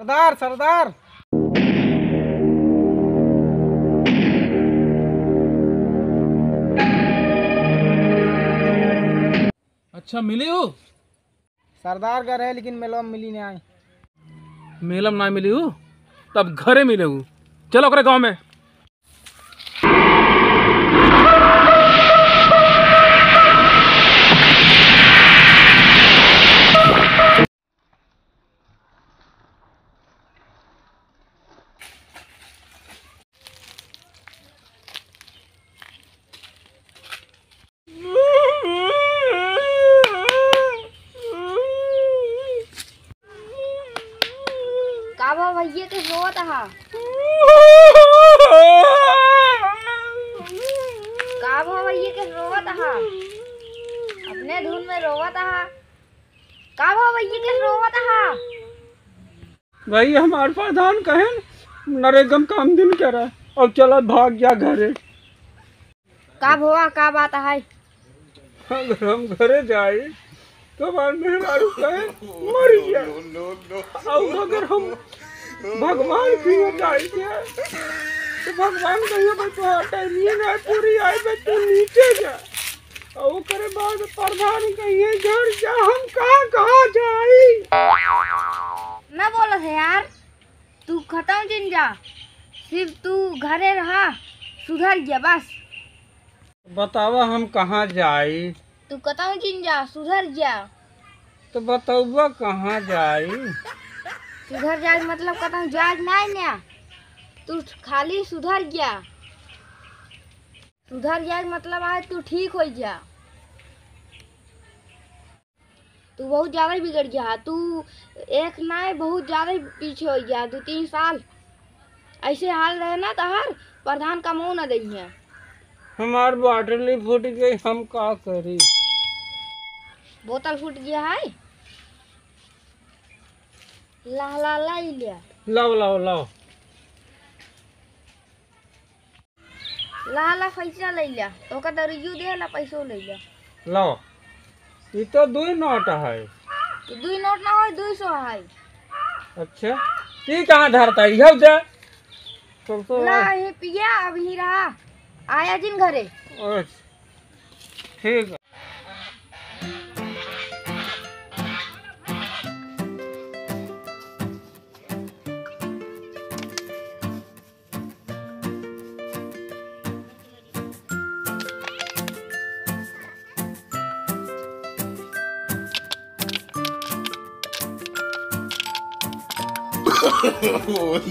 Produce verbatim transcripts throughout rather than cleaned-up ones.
सरदार, सरदार। अच्छा, मिली हो? सरदार घर है, लेकिन मेलवा में मिली ना आई। मेलवा में ना मिली हो, तब घरे मिले हो। चलो ओकरे गाँव में। का भवा भैया के रोवत हा? का भवा भैया के रोवत हा? अपने धुन में रोवत हा। का भवा भैया के रोवत हा? भाई, हमार प्रधान कहेन, "नरेगा में काम दिन करा और चला भाग जा घरे।" का भवा, का बात है? अगर हम घरे जाई, तो हमार मेहरारू कहे, "मर गया।" और अगर हम भगवान की ओर जाई के, तो भगवान कहिए, "भाई, तोहार टाइम ये ना पूरी आई, भाई, तू नीचे जा।" और ओकरे बाद प्रधान कहिए, "घर जा, हम कहाँ, कहाँ जाई?" ना बोलत है यार, तू कतहूँ जिन जा, सिर्फ तू घरे रहा, सुधर गया बस। बतावा हम कहाँ जाई? तू कतहूँ जिन जा, सुधर गया। तो बतौबा कहाँ जाई? सुधर जाए मतलब कतहूँ जाए ना ना, तू खाली सुधर गया। सुधर जाए मतलब आज तू ठीक हो जा। तू बहुत ज्यादा ही बिगड़ गया, तू एक ना बहुत ज्यादा ही पीछे हो गया, दो तीन साल ऐसे हाल रहे ना तोहार, प्रधान कमऊ ना दइहे। हमार बाटली फूट गई, हम का करी? बोतल फूट गया है, ला ला ला ही लिया। लाओ, लाओ, लाओ। ला, ला, पैसा ले ला। तोका दरुइयो दे ला, पैसो ले ला। लो, ई तो दुई नोट है। ई दुई नोट ना होय, दुई सौ है। अच्छा, ई कहाँ धरता है? इहौ दे। तब तो ला, ये पिया, अब ही रहा। आया जिन घरे। अच्छा, ठीक है।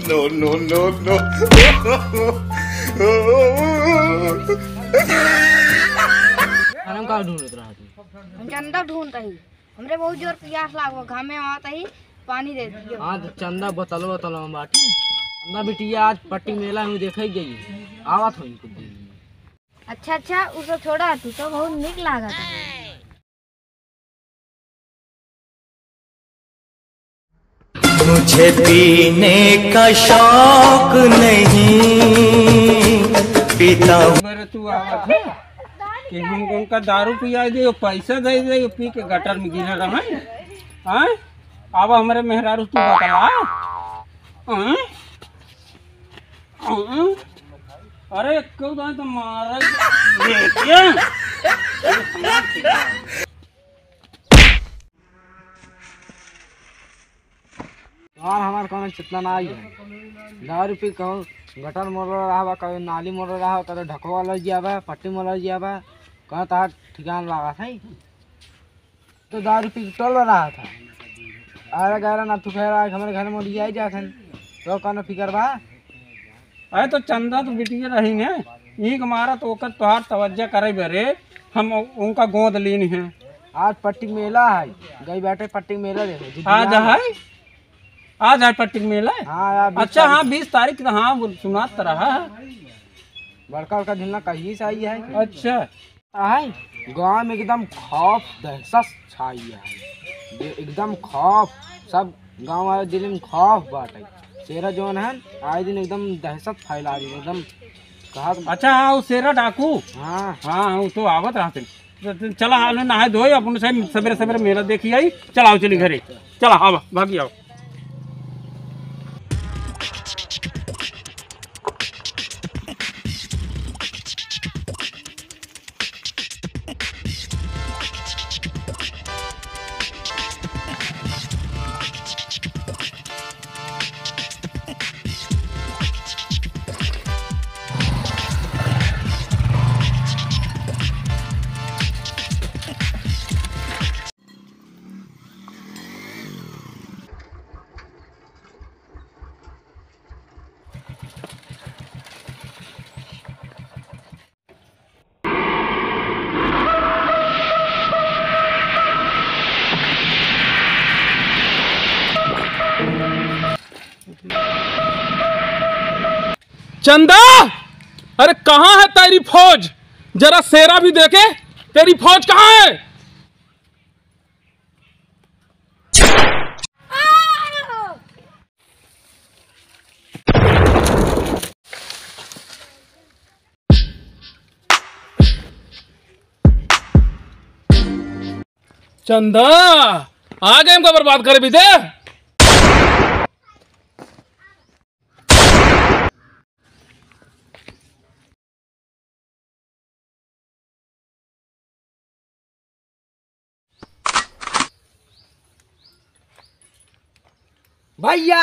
No, no, no, no। खाना का ढूंढत रहा तू? हम चंदा ढूंढत ही। हमरे बहुत जोर पियास लागो, घामे आवत ही, पानी दे दियो। हाँ, तो चंदा बोतल, बोतल में बाटी। चंदा बिटिया आज पट्टी मेला में देखे गई, आवत होई कुछ देर में। अच्छा, अच्छा, उ सब छोड़ा, तू तो बहुत निक लागत है। मुझे पीने का शौक नहीं, पीता हूँ। मेरे तू आवत है कि हम उनका दारू पिया दे, पैसा दे दे, पी के गटर में गिरे रहे। हाँ? अब हमरे मेहरारू तू बतला। हाँ? हाँ? अरे, क्यों दाई तो मारा बेटिया? यार, हमार कौनो चेतना ना आई है। दारू पी कहूँ गटर मोड़ रहा बा, कभी नाली मोड़ रहा बा, कभी ढकवा लग गया बा, पट्टी मोड़ लग गया बा, कहाँ तहार ठिकान लगा है। तो दारू पी के टोल रहा था। अरे गैरा ना तू खैर आज हमारे घर में लिया ही जात हन। तो कौनो फिकर बा? अरे तो चंदा तो बिटिया रही ने, यही के मारा तो ओकर तोहार तवज्जा करे बरे हम उनका गोद लीन है। आज पट्टी मेला है, गई बैठे पट्टी मेला देखो, आज है, आज है पट्टी मेला है। हाँ, यार, बीस अच्छा, तारीख हाँ, बीस तारीख तो हाँ, वो सुनात तो रहा है। बड़का बड़का झुलना कहीं से आई है। अच्छा। आय, गाँव में एकदम खौफ, दहशत छाई है। जे एकदम खौफ, सब गाँव वाले दिल में खौफ बाटे। शेरा जौन है, आए दिन एकदम दहशत फैला दी, एकदम कहा। अच्छा, हाँ, वो शेरा डाकू। हाँ। हाँ, हाँ, वो तो आवत रहते। तो, तो चला, हाल में नहाए धोए, अपन से सवेरे सवेरे मेला देखी आई। चला, आओ, चली घरे। चला, आओ, भागी आओ। चंदा, अरे कहाँ है तेरी फौज? जरा सेरा भी देखे, तेरी फौज कहाँ है? चंदा, आ गए हमका बर्बाद करे भी दे। भैया।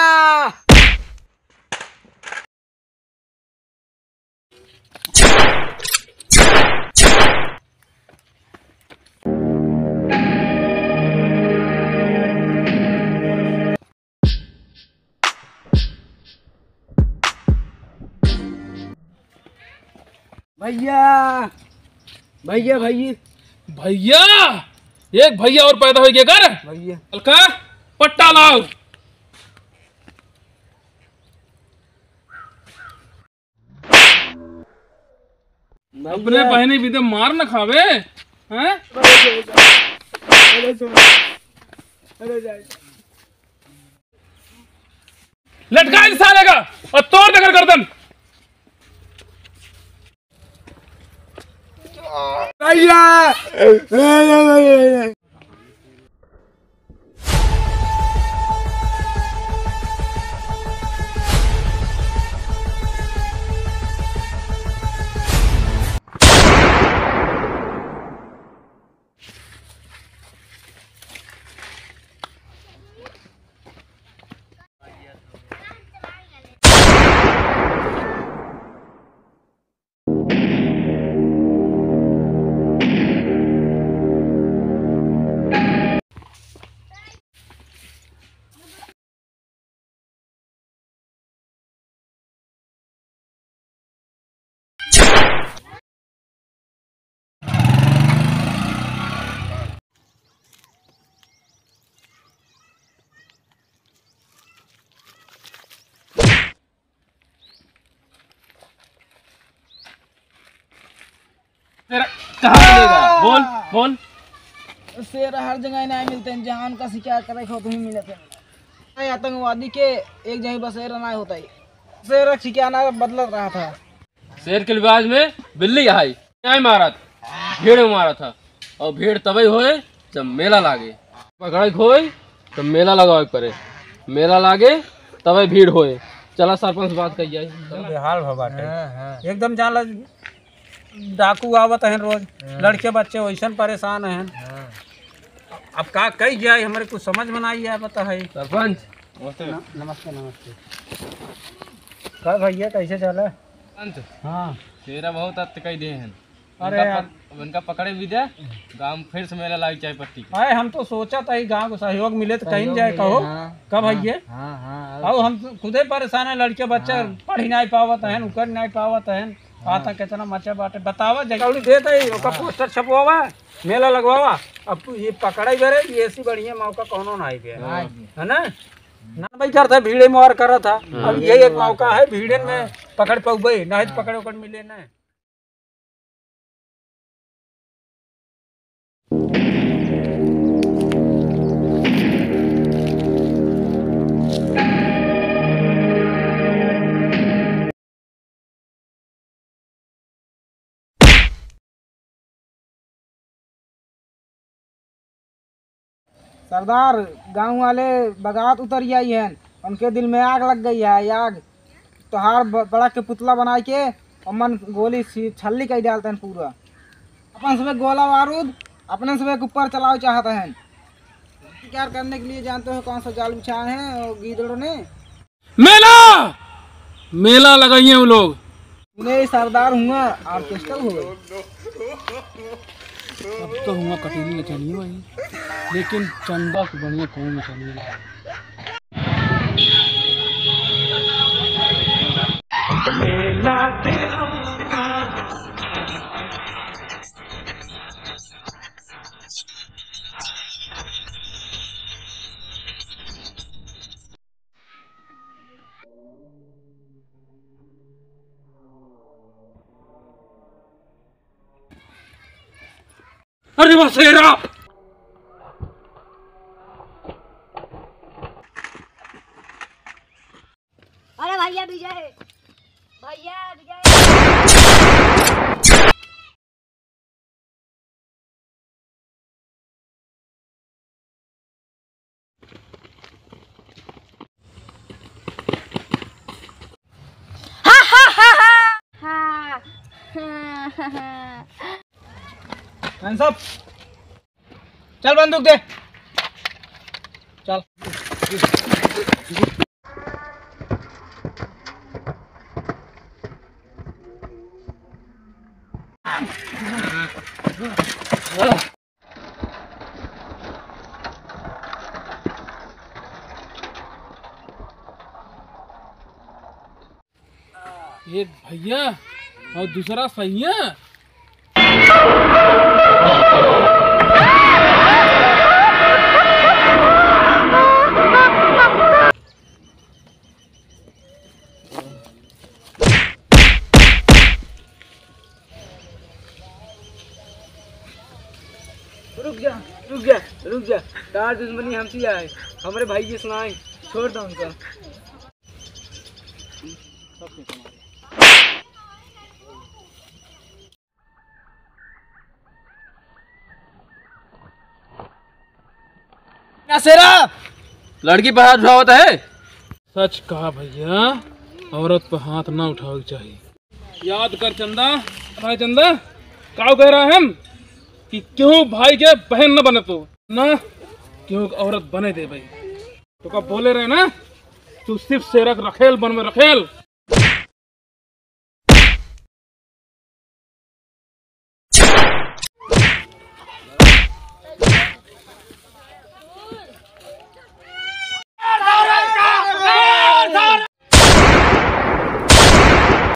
भैया, भैया, भैया। भैया, एक भैया और पैदा होइ गया कर। भैया। अलका, पट्टा लाओ। भैया। अपने बहनी भी दे मार न खावे, हैं? अरे जाए, अरे जाए। लटका इस साले का और तोड़ दे कर गर्दन। भैया। तेरा कहाँ मिलेगा? बोल, बोल। शेर हर जगह नहीं मिलते हैं, जहाँ उनका शिकार करे को तुम मिलते हैं। नहीं, आतंकवादी के एक जगह बसेरा नहीं होता है। शेर का शिकार ना बदलत रहा था। शेर के लिबास में बिल्ली आई, नहीं मारा था, भीड़ में मारा था। और भीड़ तबे होए जब मेला लागे, पकड़े होए तो मेला लगावे पड़े, मेला लागे तबे भीड़ होए। चला सरपंच बात कही जाए। बेहाल हो बाटे। हाँ, हाँ। एकदम जान ला डाकू आवत हैं रोज, हाँ। लड़के बच्चे वैसन परेशान हैं। हाँ। अब का कही जाए, हमरे कुछ समझ में ना आई है, पता है। सरपंच। नमस्ते। न-, नमस्ते, नमस्ते। का भैया, कैसे चला? सरपंच। हाँ। शेरा बहुत अत्त कई दे हैं। अरे उनका यार। पक-, उनका पकड़े भी दे, गाँव में फिर से मेला लागे चाय पत्ती के। अरे हम तो सोचा था, ये गाँव को सहयोग मिले तो कहीं सहयोग जाए, मिले, कहो। हाँ, कब हाँ, भैया? हाँ, हाँ, और और हम तो खुदे परेशान है, लड़के बच्चे हाँ। पढ़ ही नहीं पावत हैं, उकर नहीं पावत हैं। हाँ। आता कितना मचा बाटे, बतावा, जगह देता ही, ओका हाँ। पोस्टर छपवावा, मेला लगवावा। अब तू ये पकड़ाई बरे, ये ऐसी बढ़िया मौका कौनो ना आई बे। हाँ जी। है ना? ना भाई करता, भीड़े में और करत था। हाँ। अब ये एक मौका है, भीड़े में हाँ। पकड़ पउबे, नहीं तो हाँ। पकड़ उकड़ मिले ना। सरदार, गाँव वाले बगावत उतर आई हैं, उनके दिल में आग लग गई है। आग तोहार ब-, बड़ा के पुतला बनाई के अमन गोली सी-, छल्ली कई डालते हैं पूरा। अपन सबे गोला बारूद अपने सबे के ऊपर चलावे चाहते हैं। शिकार करने के लिए जानते हो कौन सा जाल बिछाए हैं वो गीदड़ों ने? मेला, मेला लगाइए वो लोग। उन्हें सरदार हुआ, ऑर्केस्ट्रा हो गई। अब तो हुआ कटोरी नचनिया भाई, लेकिन चंदा से बढ़िया कौन नचनिया है। अरे वाह शेरा। अरे भैया विजय, भैया विजय। Hands up। चल बंदूक दे, चल। एक भैया और दूसरा सैया। रुक जा, रुक जा, रुक जा। तार दुश्मनी हमसे आए, हमरे भाई के सुनाए, छोड़ दो उनका। ना शेरा, लड़की पर हाथ उठावत है। सच कहा भैया, औरत पर हाथ ना उठावे के चाही। याद कर चंदा, भाई चंदा, का कह रहा है हम कि क्यों भाई के बहन न बने तो ना क्यों औरत बने दे भाई। तो का बोले रहे ना, तू सिर्फ शेरा के रखेल बन में रखेल।